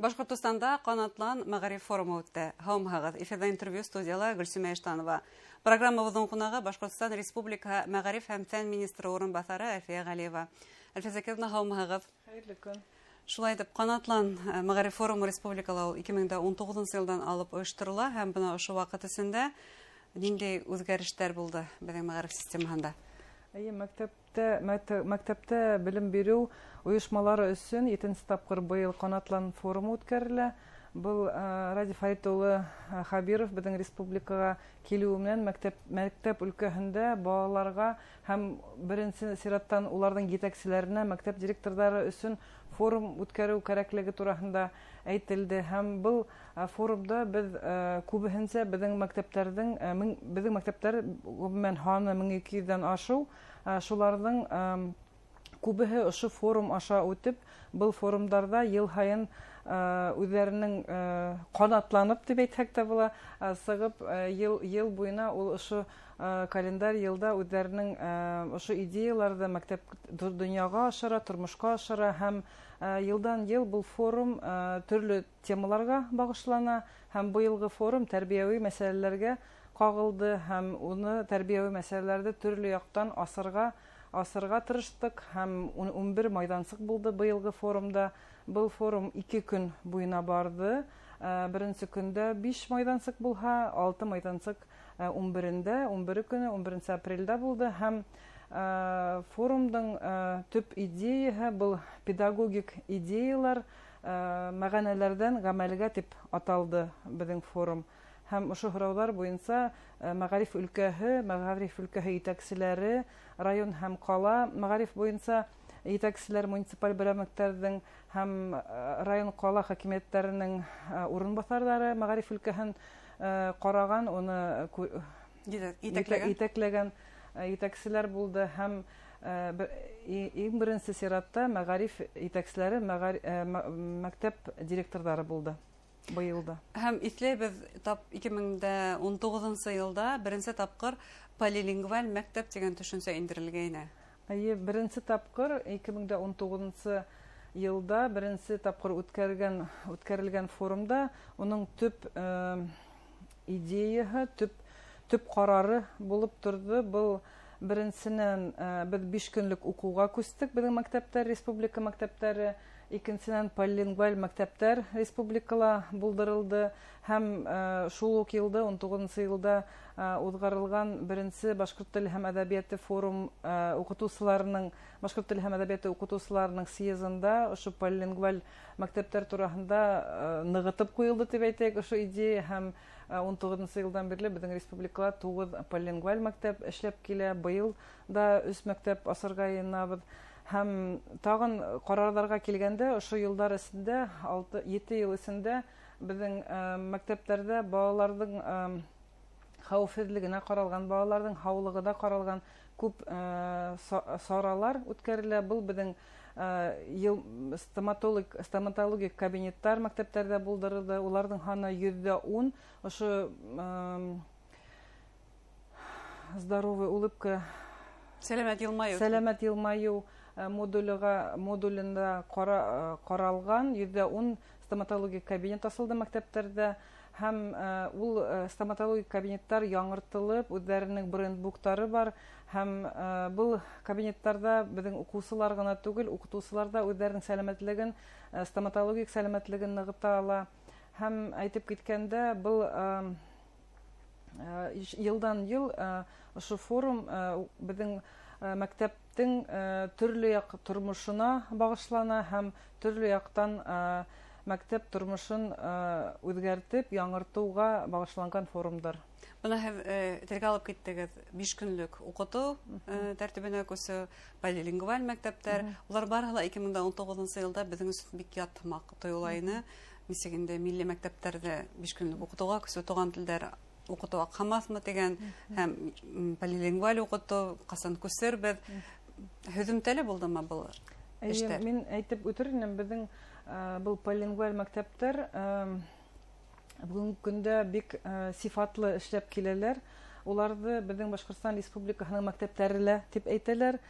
Башҡортостанда «Ҡанатлан» мәғариф форумы үтте. Һаумыһығыҙ! Эфирҙа интервью, студияла Гөлсөмә Иштанова. Программабыҙҙың ҡунағы — Башҡортостан Республикаһы мәғариф һәм фән министры урынбаҫары Әлфиә Ғәлиева. Әлфиә Закировна, һаумыһығыҙ! Хәйерле көн! Шулай итеп, «Ҡанатлан» мәғариф форумы республикала ул 2019 йылдан алып ойошторола, һәм бына ошо ваҡыт эсендә ниндәй үҙгәрештәр булды беҙҙең мәғариф системаһында? Эйе, мәктәптә белем биреү ойошмалары өсөн етенсе тапҡыр быйыл «Ҡанатлан» форумы үткәрелә. Был Радий Фәрит улы Хәбиров беҙҙең республикаға килеүе менән мәктәп өлкәһендә балаларға һәм беренсе сираттан уларҙың етәкселәренә, мәктәп директорҙары өсөн форум үткәреү кәрәклеге тураһында әйтелде. Һәм был форумда беҙ күбеһенсә беҙҙең мәктәптәр ғөмүмән һаны 1200-ҙән ашыу, шуларҙың күбеһе ошо форум аша үтеп, был форумдарҙа йыл һайын үҙҙәренең ҡанатланып тип әйтһәк тә була, сығып, йыл буйына ул ошо календарь йылда үҙҙәренең ошо идеяларҙы мәктәп донъяға ашыра, тормошҡа ашыра, һәм йылдан йыл был форум төрлө темаларға бағышлана, һәм быйылғы форум тәрбиәүи мәсьәләләргә ҡағылды, һәм уны тәрбиәүи мәсьәләләрҙе төрлө яҡтан асырға тырыштыҡ, һәм 11 майҙансыҡ булды быйылғы форумда. Был форум 2 көн буйына барҙы. Беренсе көндә 5 майҙансыҡ булһа, 6 майҙансыҡ 11-ндә, 11 көнө, 11 апрелдә булды, һәм форумдың төп идеяһы был педагогик идеялар мәғәнәләрҙән ғәмәлгә тип аталды беҙҙең форум. Һәм ошо һорауҙар буйынса мәғариф өлкәһе етәкселәре, район һәм ҡала мәғариф буйынса етәкселәр, муниципаль берәмлектәрҙең һәм район, ҡала хакимиәттәренең урынбаҫарҙары, мәғариф өлкәһен ҡараған, уны етәкләгән етәкләгән етәкселәр булды, һәм иң беренсе сиратта мәғариф етәкселәре, мәктәп директорҙары булды быйыл да. Һәм иҫләйбеҙ, тап 2019 йылда беренсе тапҡыр полилингваль мәктәп тигән төшөнсә индерелгәйне. Эйе, беренсе тапҡыр 2019 йылда беренсе тапҡыр үткәрелгән форумда уның төп идеяһы, төп ҡарары булып торҙо. Был беренсенән, беҙ 5 көнлөк уҡыуға күстек, беҙҙең мәктәптәр, республика мәктәптәре. Икенсенән, полилингваль мәктәптәр республикала булдырылды, һәм шул уҡ йылда, 19-нсы йылда уҙғарылған беренсе башҡорт теле һәм әҙәбиәте форум уҡытыусыларының, башҡорт теле һәм әҙәбиәте уҡытыусыларының съезында ошо полилингваль мәктәптәр тураһында нығытып ҡуйылды тип әйтәйек ошо идея, һәм 19-нсы йылдан бирле беҙҙең республикала туғыҙ полилингваль мәктәп эшләп килә, быйыл да өс мәктәп асырға йыйынабыҙ. Һәм тағын ҡарарҙарға килгәндә, ошо йылдар эсендә, 6-7 йыл эсендә беҙҙең мәктәптәрҙә балаларҙың хәүефһеҙлегенә ҡаралған, балаларҙың һаулығына ҡаралған күп саралар үткәрелә. Был беҙҙең йыл стоматологик кабинеттар мәктәптәрҙә булдырылды, уларҙың һаны 110. Ошо «Здоровая улыбка», «Сәләмәт йылмайыу», «Сәләмәт йылмайыу» модулендә ҡаралған 110 стоматологик кабинет асылды мәктәптәрҙә, һәм ул стоматологик кабинеттар яңыртылып, үҙҙәренең брендбуктары бар, һәм был кабинеттарҙа беҙҙең уҡыусылар ғына түгел, уҡытыусылар ҙа үҙҙәренең сәләмәтлеген, стоматологик сәләмәтлеген нығыта ала. Һәм әйтеп киткәндә, был йылдан йыл ошо форум беҙҙең мәктәптең төрлө яҡ тормошона бағышлана һәм төрлө яҡтан мәктәп тормошон үҙгәртеп яңыртыуға бағышланған форумдар. Бына һеҙ телгә алып киттегеҙ: 5 көнлөк уҡытыу тәртибенә күсеү, полилингваль мәктәптәр, улар барыһы ла 2019 йылда беҙҙең өсөн бик ят һымаҡ тойола ине. Нисек инде милли мәктәптәрҙә 5 көнлөк уҡытыуға күсеү, туған телдәр уҡытыу аҡһамаҫмы тигән, һәм полилингваль уҡытыу ҡасан күсербеҙ? Һөҙөмтәле булдымы был эштәр? Мин әйтеп үтер инем, беҙҙең был полилингваль мәктәптәр бөгөнгө көндә бик сифатлы эшләп киләләр. Уларҙы беҙҙең Башҡортостан Республикаһының мәктәптәре лә тип әйтәләр,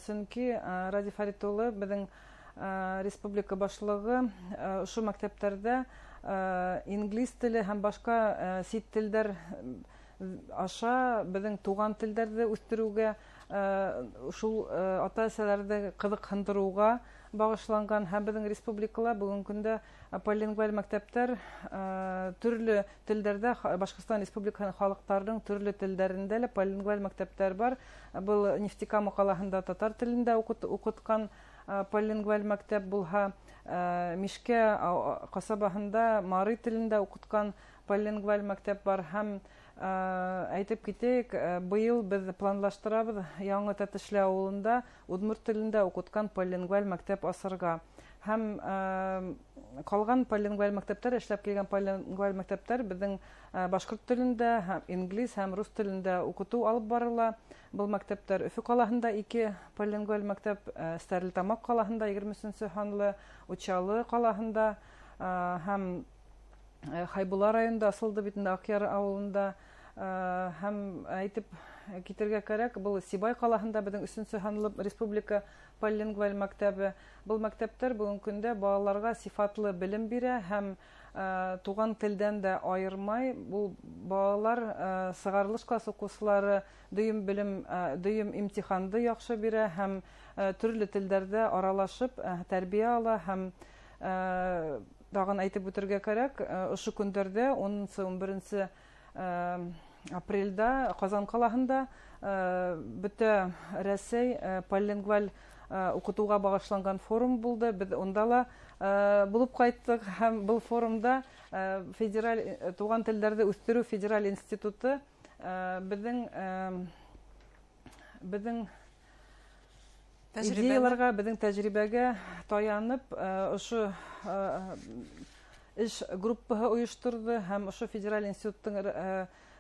сөнки Радий Фәрит улы беҙҙең Республика башлығы ошо мәктәптәрҙә инглиз теле һәм башҡа сит телдәр аша беҙҙең туған телдәрҙе үҫтереүгә, шул ата-әсәләрҙе ҡыҙыҡһындырыуға бағышланған. Һәм беҙҙең республикала бөгөнгө көндә полилингваль мәктәптәр төрлө телдәрҙә, Башҡортостан Республикаһының халыҡтарының төрлө телдәрендә лә полилингваль мәктәптәр бар. Был Нефтекама ҡалаһында татар телендә уҡытҡан полилингваль мәктәп булһа, Мишкә ҡасабаһында мари телендә уҡытҡан полилингваль мәктәп бар. Һәм әйтеп китәйек, быйыл беҙ планлаштырабыҙ Яңы Тәтешле ауылында удмурт телендә уҡытҡан полилингваль мәктәп асырға. Һәм ҡалған полилингваль мәктәптәр, эшләп килгән полилингваль мәктәптәр беҙҙең башҡорт телендә һәм инглиз һәм рус телендә уҡытыу алып барыла. Был мәктәптәр Өфө ҡалаһында 2 полилингваль мәктәп, Стәрлетамаҡ ҡалаһында 23 һанлы, Учалы ҡалаһында һәм Хайбулла районында асылды бит инде Аҡъяр ауылында. Һәм әйтеп китергә кәрәк, был Сибай ҡалаһында беҙҙең 3 һанлы республика полилингваль мәктәбе. Был мәктәптәр бөгөнгө көндә балаларға сифатлы белем бирә һәм туған телдән дә айырмай. Был балалар сығарылыш класс уҡыусылары дөйөм белем, дөйөм имтиханды яҡшы бирә һәм төрлө телдәрҙә аралашып тәрбиә ала. Һәм тағын әйтеп үтергә кәрәк, ошо көндәрҙә 10-11 апрелдә Ҡазан ҡалаһында бөтә Рәсәй полилингваль уҡытыуға бағышланған форум булды. Беҙ унда ла булып ҡайттыҡ һәм был форумда федераль туған телдәрҙе үҫтереү федераль институты беҙҙең идеяларға, беҙҙең тәжрибәгә таянып ошо эш группаһы ойошторҙо һәм ошо федераль институттың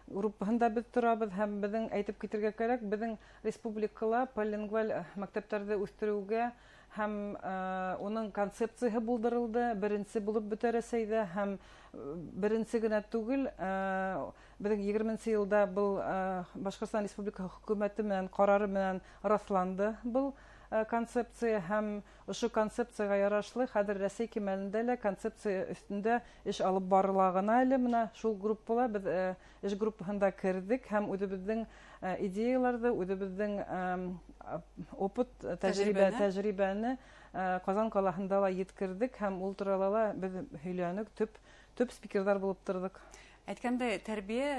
группаһында беҙ торабыҙ. Һәм беҙҙең әйтеп китергә кәрәк, беҙҙең республикала полилингваль мәктәптәрҙе үҫтереүгә һәм уның концепцияһы булдырылды, беренсе булып бөтә Рәсәйҙә. Һәм беренсе генә түгел, беҙҙең 20 йылда был Башҡортостан Республикаһы хөкүмәте менән ҡарары менән раҫланды был концепция. Һәм ошо концепцияға ярашлы хәҙер Рәсәй кимәлендә лә концепция өҫтөндә эш алып барыла ғына әле. Бына шул группала беҙ эш группаһында керҙек һәм үҙебеҙҙең идеяларҙы, үҙебеҙҙең опыт, тәжрибәне Ҡазан ҡалаһында ла еткерҙек һәм ул турала ла беҙ һөйләнек, төп спикерҙар булып торҙоҡ. Әйткәндәй, тәрбиә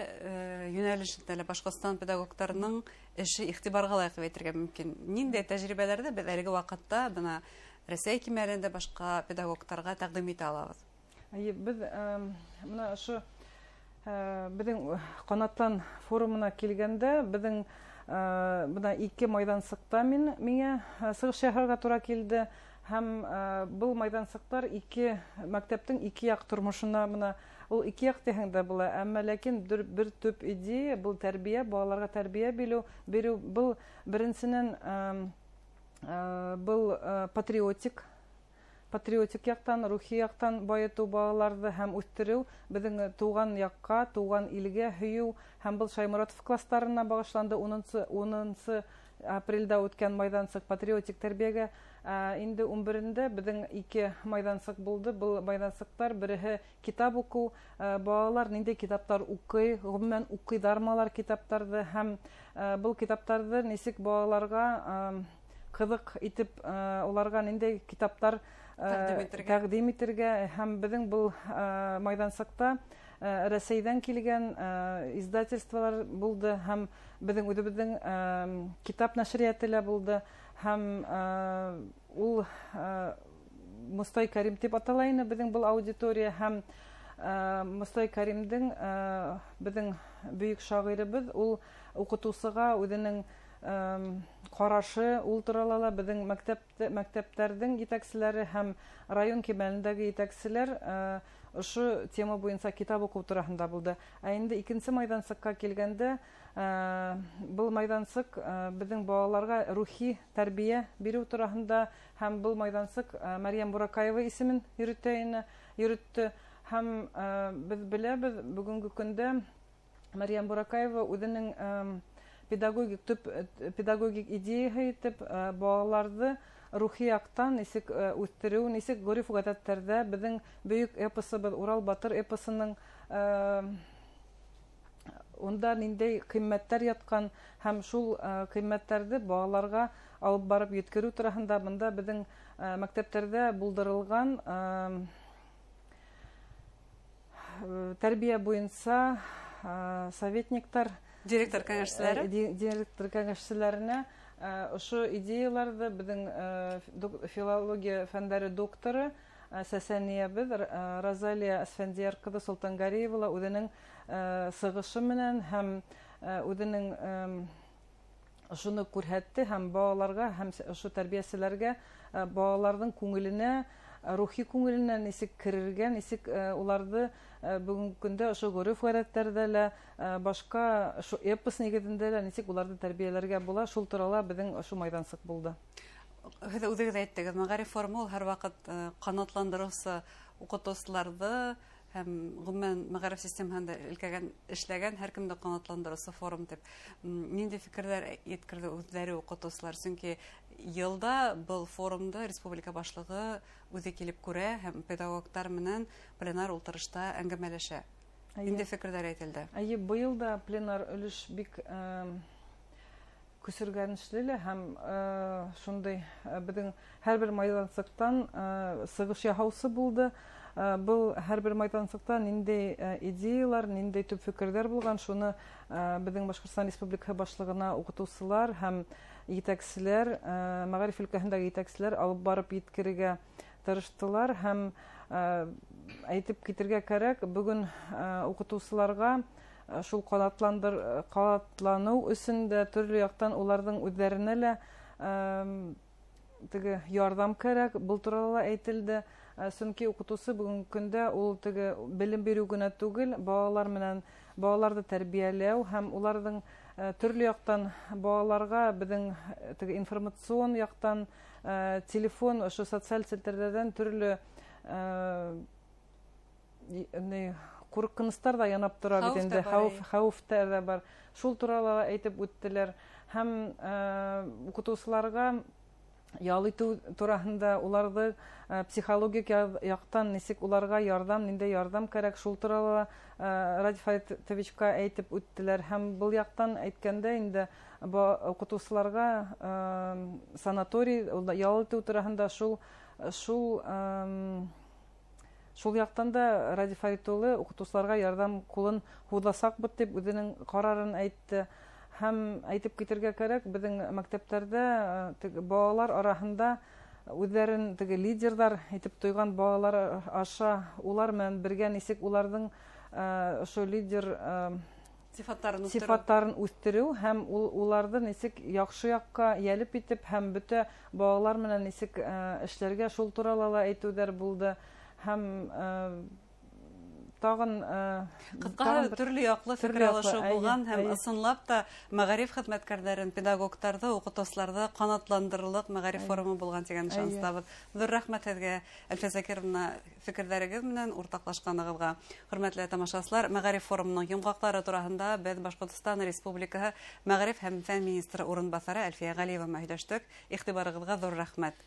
йүнәлешендә лә Башҡортостан педагогтарының эше иғтибарға лайыҡ тип әйтергә мөмкин. Ниндәй тәжрибәләрҙе беҙ әлеге ваҡытта бына Рәсәй кимәлендә башҡа педагогтарға тәҡдим итә алабыҙ? Эйе, беҙ бына ошо беҙҙең Ҡанатлан форумына килгәндә беҙҙең бына 2 майҙансыҡта миңә сығыш яһарға тура килде. Һәм был майҙансыҡтар 2 мәктәптең 2 яҡ тормошона, бына ул 2 яҡ тиһәң дә була, әммә ләкин бер төп идея был тәрбиә, балаларға тәрбиә биреү. Был беренсенән, был патриотик яҡтан, рухи яҡтан байытыу балаларҙы һәм үҫтереү, беҙҙең тыуған яҡҡа, тыуған илгә һөйөү. Һәм был Шайморатов кластарына бағышланды 10 апрелдә үткән майҙансыҡ патриотик тәрбиәгә. Инде 11-ндә беҙҙең 2 майҙансыҡ булды. Был майҙансыҡтар береһе китап уҡыу, балалар ниндәй китаптар уҡый, ғөмүмән уҡыйҙармы алар китаптарҙы, һәм был китаптарҙы нисек балаларға ҡыҙыҡ итеп, уларға ниндәй китаптар тәҡдим итергә. Һәм беҙҙең был майҙансыҡта Рәсәйҙән килгән издательстволар булды һәм беҙҙең үҙебеҙҙең китап нәшриәте лә булды. Һәм ул Мостай Кәрим тип атала ине беҙҙең был аудитория. Һәм Мостай Кәримдең, беҙҙең бөйөк шағирыбыҙ, ул уҡытыусыға үҙенең ҡарашы ул турала ла беҙҙең мәктәптәрҙең етәкселәре һәм район кимәлендәге етәкселәр ошо тема буйынса китап уҡыу тураһында булды. Ә инде икенсе майҙансыҡҡа килгәндә, был майҙансыҡ беҙҙең балаларға рухи тәрбиә биреү тураһында, һәм был майҙансыҡ Мәрйәм Буракаева исемен йөрөттө. Һәм беҙ беләбеҙ, бөгөнгө көндә Мәрйәм Буракаева үҙенең педагогик төп педагогик идеяһы итеп балаларҙы рухи яҡтан нисек үҫтереү, нисек ғөрөф-ғәҙәттәрҙә беҙҙең бөйөк эпосыбыҙ Урал батыр эпосының унда ниндәй ҡиммәттәр ятҡан һәм шул ҡиммәттәрҙе балаларға алып барып еткереү тураһында бында беҙҙең мәктәптәрҙә булдырылған тәрбиә буйынса советниктар, директор кәңәшселәре, директор кәңәшселәренә ошо идеяларҙы беҙҙең филология фәндәре докторы сәсәниябеҙ Розалия Әсфәндиәр ҡыҙы Солтангариева ла үҙенең сығышы менән һәм үҙенең ошоно күрһәтте һәм балаларға һәм ошо тәрбиәселәргә балаларҙың күңеленә, рухи күңеленә нисек керергә, нисек уларҙы бөгөнгө көндә ошо ғөрөф-ғәҙәттәрҙә лә, башҡа ошо эпос нигеҙендә лә нисек уларҙы тәрбиәләргә була, шул турала беҙҙең ошо майҙансыҡ булды. Һеҙ үҙегеҙ әйттегеҙ, мәғариф форумы ул һәр ваҡыт ҡанатландырыусы уҡытыусыларҙы һәм ғөмүмән мәғариф системаһында эшләгән һәр кемде ҡанатландырыусы форум тип. Ниндәй фекерҙәр еткерҙе үҙҙәре уҡытыусылар? Сөнки йылда был форумды республика башлығы үҙе килеп күрә һәм педагогтар менән пленар ултырышта әңгәмәләшә. Ниндәй фекерҙәр әйтелде? Эйе, быйыл да пленар өлөш бик көсөргәнешле лә һәм шундай беҙҙең һәр бер майҙансыҡтан сығыш яһаусы булды. Был һәр бер майҙансыҡта ниндәй идеялар, ниндәй төп фекерҙәр булған, шуны беҙҙең Башҡортостан Республикаһы башлығына уҡытыусылар һәм етәкселәр, мәғариф өлкәһендәге етәкселәр алып барып еткерергә тырыштылар. Һәм әйтеп китергә кәрәк, бөгөн уҡытыусыларға шул ҡанатланыу өсөн дә төрлө яҡтан уларҙың үҙҙәренә лә теге ярҙам кәрәк, был турала ла әйтелде. Сөнки уҡытыусы бөгөнгө көндә ул теге белем биреү генә түгел, балалар менән балаларҙы тәрбиәләү һәм уларҙың төрлө яҡтан балаларға беҙҙең теге информацион яҡтан, телефон, ошо социаль селтәрҙәрҙән төрлө ҡурҡыныстар ҙа янап тора бит инде, хәүефтәр ҙә бар. Шул турала әйтеп үттеләр. Һәм уҡытыусыларға ял итеү тураһында, уларҙы психологик яҡтан нисек уларға ярҙам, ниндәй ярҙам кәрәк, шул турала Радий Фаритовичҡа әйтеп үттеләр. Һәм был яҡтан әйткәндә инде уҡытыусыларға санаторий, ял итеү тураһында шул яҡтан да Радий Фарит улы уҡытыусыларға ярҙам ҡулын һуҙасаҡбыҙ тип үҙенең ҡарарын әйтте. Һәм әйтеп китергә кәрәк, беҙҙең мәктәптәрҙә балалар араһында үҙҙәрен теге лидерҙар итеп тойған балалар аша улар менән бергә нисек уларҙың ошо лидер сифаттарын үҫтереү һәм уларҙы нисек яҡшы яҡҡа йәлеп итеп һәм бөтә балалар менән нисек эшләргә, шул турала ла әйтеүҙәр булды. Һәм тағын ҡыҫҡаһы төрлө яҡлы фекер алышыу булған һәм ысынлап та мәғариф хеҙмәткәрҙәрен, педагогтарҙы, уҡытыусыларҙы ҡанатландырырлыҡ мәғариф форумы булған тигән ышаныстабыҙ. Ҙур рәхмәт һеҙгә, Әлфиә Закировна, фекерҙәрегеҙ менән уртаҡлашҡанығыҙға. Хөрмәтле тамашасылар, мәғариф форумының йомғаҡтары тураһында беҙ Башҡортостан Республикаһы мәғариф һәм фән министры урынбаҫары Әлфиә Ғәлиева менән һөйләштек. Иғтибарығыҙға ҙур рәхмәт.